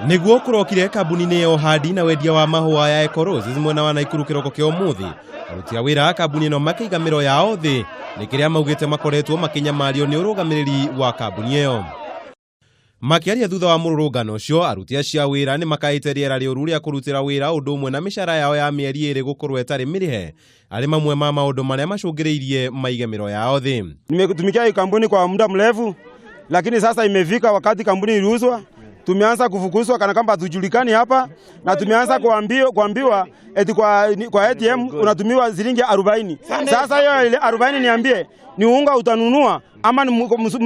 Nĩguo kũrokire kambuni-inĩ ya ũhandi na wendia wa mahũa ya Eco Roses mwena wa Naikuru kĩroko kĩa ũmũthĩ, aruti a wĩra a kambuni ĩno makĩiga mĩro yao thĩ nĩ kĩrĩa maugĩte makoretwo makĩnyamario nĩ ũrũgamĩrĩri wa kambuni ĩyo. Makĩaria thutha wa mũrũrũngano ũcio, aruti acio a wĩra nĩ makaĩte rĩera rĩũru rĩa kũrutĩra wĩra ũndũ ũmwe na mĩcara yao ya mĩeri 2 gũkorwo ĩtarĩ mĩrĩhe arĩ mamwe ma maũndũ marĩa macũngĩrĩirie maige mĩro yao thĩ. Nimetumikia hii kampuni kwa muda mrefu, lakini sasa imefika wakati kampuni iliuzwa, tumeanza kufukuzwa kana kwamba hatujulikani hapa, na tumeanza kuambiwa eti kwa ATM unatumiwa shilingi 40. Sasa hiyo ile 40 niambie, ni unga utanunua ama ni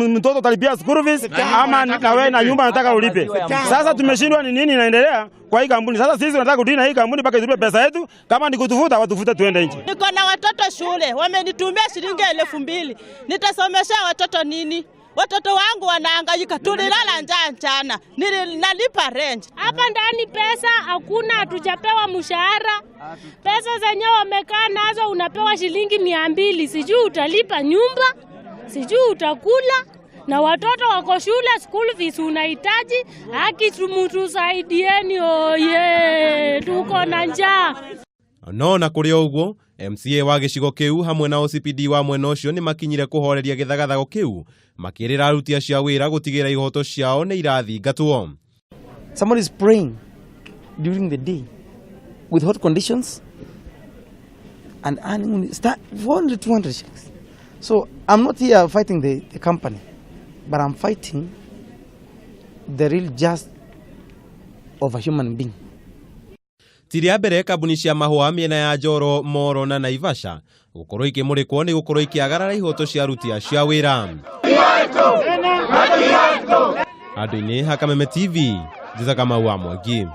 mtoto utalipia school fees ama na wewe na nyumba nataka ulipe. Sasa tumeshindwa ni nini inaendelea kwa hii kampuni. Sasa sisi tunataka kudili na hii kampuni mpaka itupe pesa yetu, kama ni kutufuta watufute tuende nje. Niko na watoto shule, wamenitumia shilingi 2000. Nitasomesha watoto nini? Watoto wangu wanahangaika, tulilala njaa mchana, nalipa rent. Hapa ndani pesa hakuna, hatujapewa mshahara. Pesa zenyewe wamekaa nazo, unapewa shilingi 200, sijui utalipa nyumba, sijui utakula, na watoto wako shule, school fees unahitaji. Haki tusaidieni, oye, tuko na njaa. No na kũrĩ o ũguo, MCA wa gĩcigo kĩu hamwe na OCPD wa mwena ũcio nĩ makinyire kũhoreria gĩthagathago kĩu, makĩrĩra aruti acio a wĩra gũtigĩrĩra ihoto ciao nĩ irathingatwo. Somebody is praying during the day with hot conditions and earning only start 400, 200 shillings. So I'm not here fighting the company, but I'm fighting the real just of a human being. Ti rĩa mbere kambuni cia mahũa mĩena ya Njoro, Moro na Naivasha gũkorwo ikĩmũrĩkwo nĩ gũkorwo ikĩagarara ihoto cia aruti acio a wĩra. Handũ-inĩ ha Kameme TV, Njiza Kamau wa Mwangi.